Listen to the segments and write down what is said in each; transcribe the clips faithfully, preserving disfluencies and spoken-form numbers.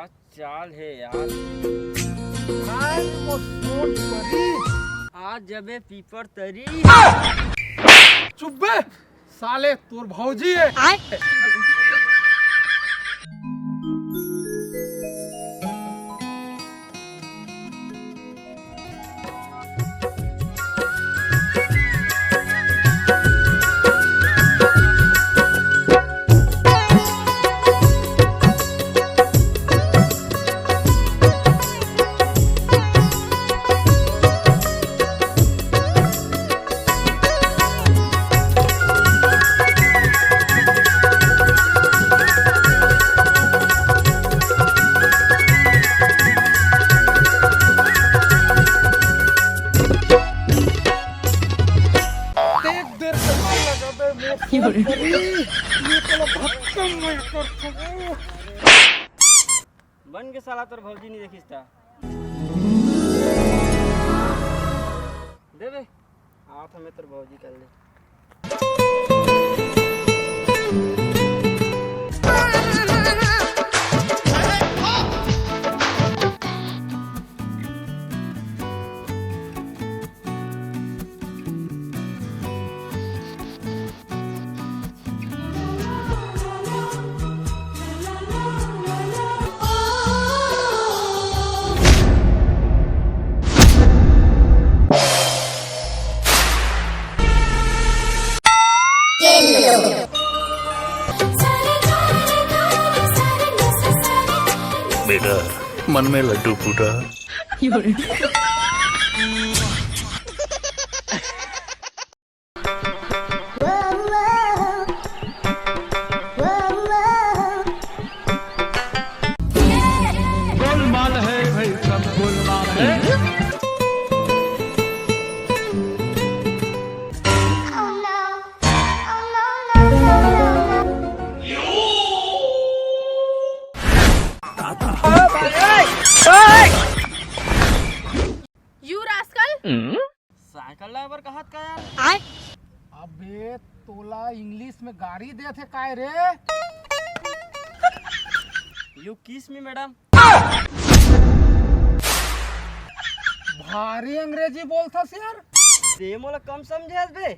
चाल हे यार। आज वो सोन परी। आज जबे पीपर तरी। चुप बे, साले तोर भौजी हे। देख, देर से ना लगाबे, मोर फोन करी, ये तोला भक्कम मैं करथों। बन के साला तोर भौजी नहीं देखिस ता। दे बे, आत हमें तोर भौजी कर ले। बेटा, मन में लड्डू फूटा। गोलमाल है भाई, सब गोलमाल है। You rascal! साइकिल लाए बर कहत का यार? अबे, तोला इंग्लिश में गारी देत हे काय रे? You kiss me, madam. भारी अंग्रेजी बोलथस यार। ते मोला कम समझे हस बे?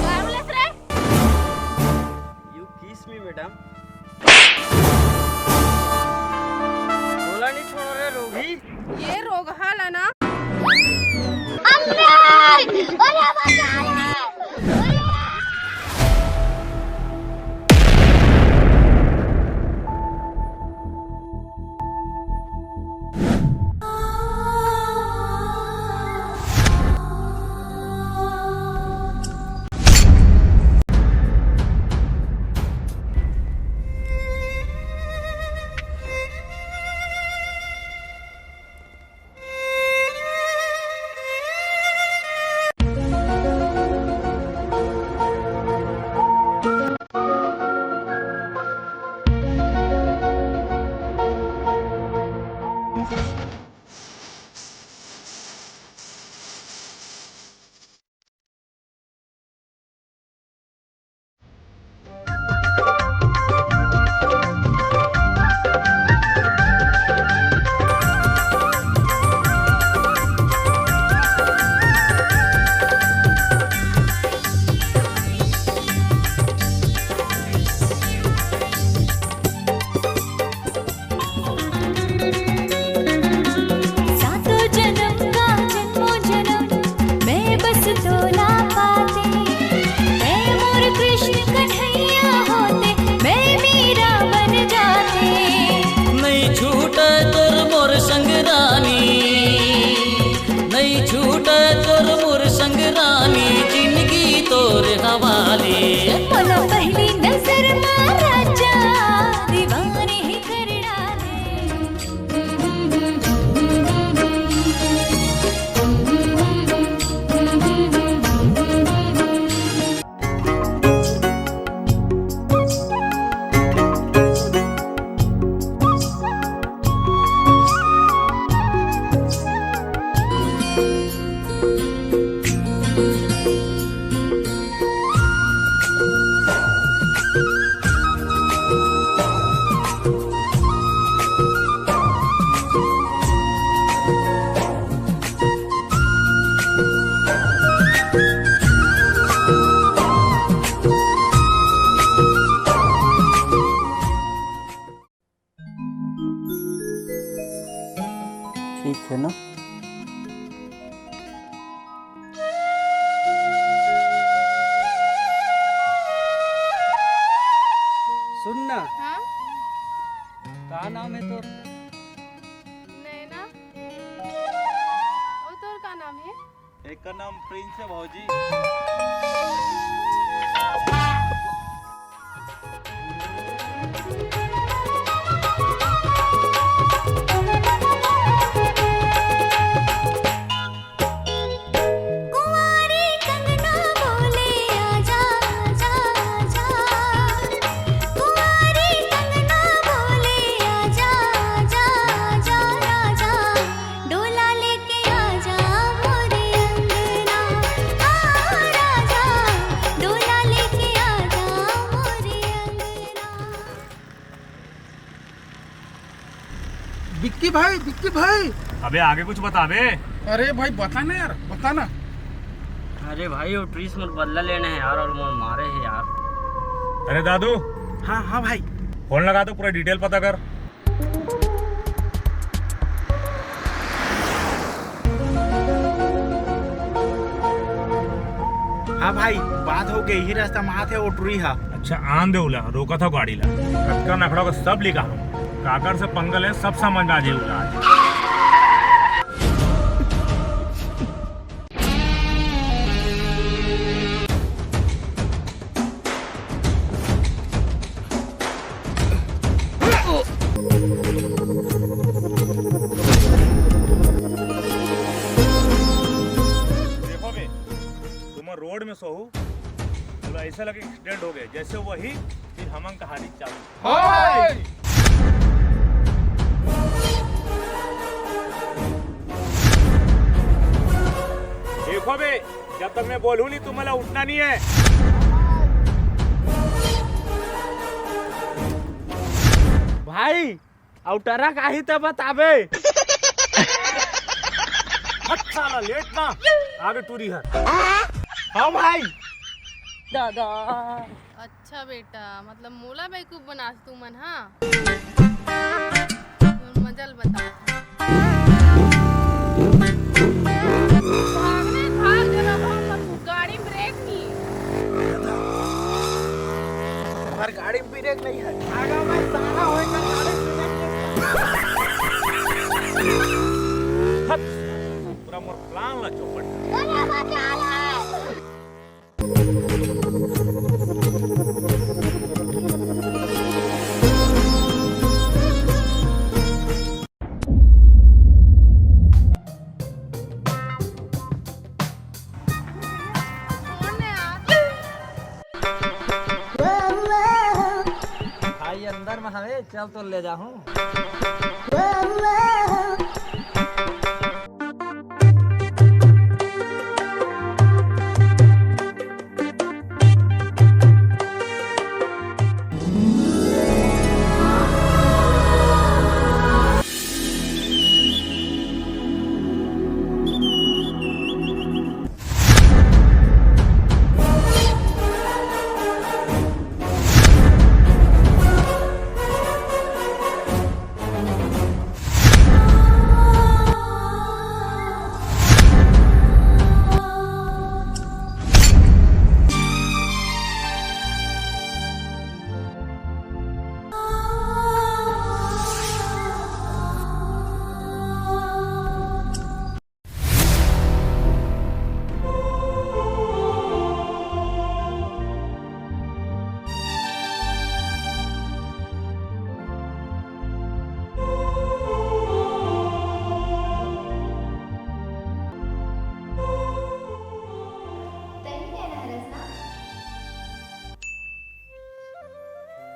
काय बोलत रे? You kiss me, madam. बोला नहीं छोड़ रे रोगी। ये रोगहा ला ना। अम्मे! अरे बचा रे! सातों जन्म का जन्मों जन्म मैं बस तोला पाते, मैं मोर कृष्ण कन्हैया होते, मैं मीरा बन जाते। नहीं छूटे तोर मोर संग रानी, नहीं छूटे तोर मोर संग रानी, जिंदगी तोर हवाले। मोला पहली नजर मा राजा दीवाने ही कर डाले। का नाम प्रिंस है भौजी। कुंवारी कंगना बोले आजा, आजा, आजा। कुंवारी कंगना बोले आजा, आजा, आजा, राजा। डोला लेके आजा मोरे अंगना, आ राजा। डोला लेके आजा मोरे अंगना। विक्की भाई, विक्की भाई। अबे आगे कुछ बता बे। अरे भाई बता ना यार, बता ना। अरे भाई, वो ट्रीस मोर बदला लेना है यार, और मोर मारे है यार। अरे दादू। हाँ, हाँ भाई। फोन लगा तो पूरा डिटेल पता कर। हाँ भाई, बात हो गई, ही रास्ता में आथे वो टुरी हा। अच्छा, आन दे उला, रोका था गाड़ी ला। कतका नखड़ा का सब लिखा हम। काकर से पंगा ले, सब समझ में आ जाए उला आज। देखो बे, तुम रोड में सोहू, बोला ऐसा लगे एक्सीडेंट हो गए, जैसे वही फिर हमन कहानी चालू। हाँ भाई। देखो बे, जब तक मैं बोलूँ नहीं, तुम्हारा उठना नहीं है। भाई, अउ ट्रक आही त बताबे। हट साला, लेट ना। आगे टूरी है। हाँ भाई। दादा। अच्छा बेटा, मतलब मोला बेवकूफ बनास तुमन, हाँ? तुमन मजा ल बता। भागने भाग जरा भाग मत, गाड़ी ब्रेक नहीं। हमार गाड़ी में ब्रेक नहीं है। भागा भाई, साला होए का गाड़ी में ब्रेक नहीं है। हट, पूरा मोर प्लान ला चौपट कर। भाई अंदर में हवे, चल तो ले जाहूं। तनी नैना हरस ना।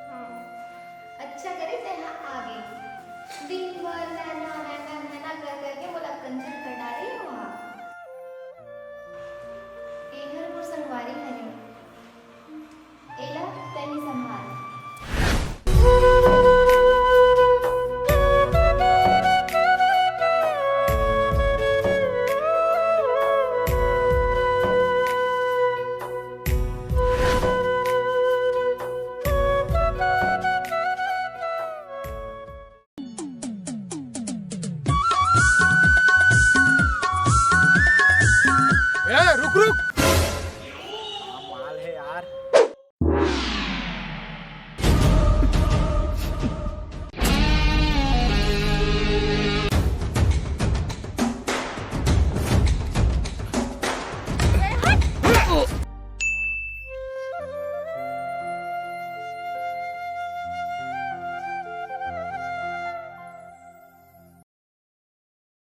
हाँ। अच्छा करे तेहा आ गे। दिन भर नैना, नैना, नैना कर करके मोला कंजर कर डारे हे वहाँ। एहर मोर संगवारी हरे। एला तनी संभाल। ए, रुक, रुक।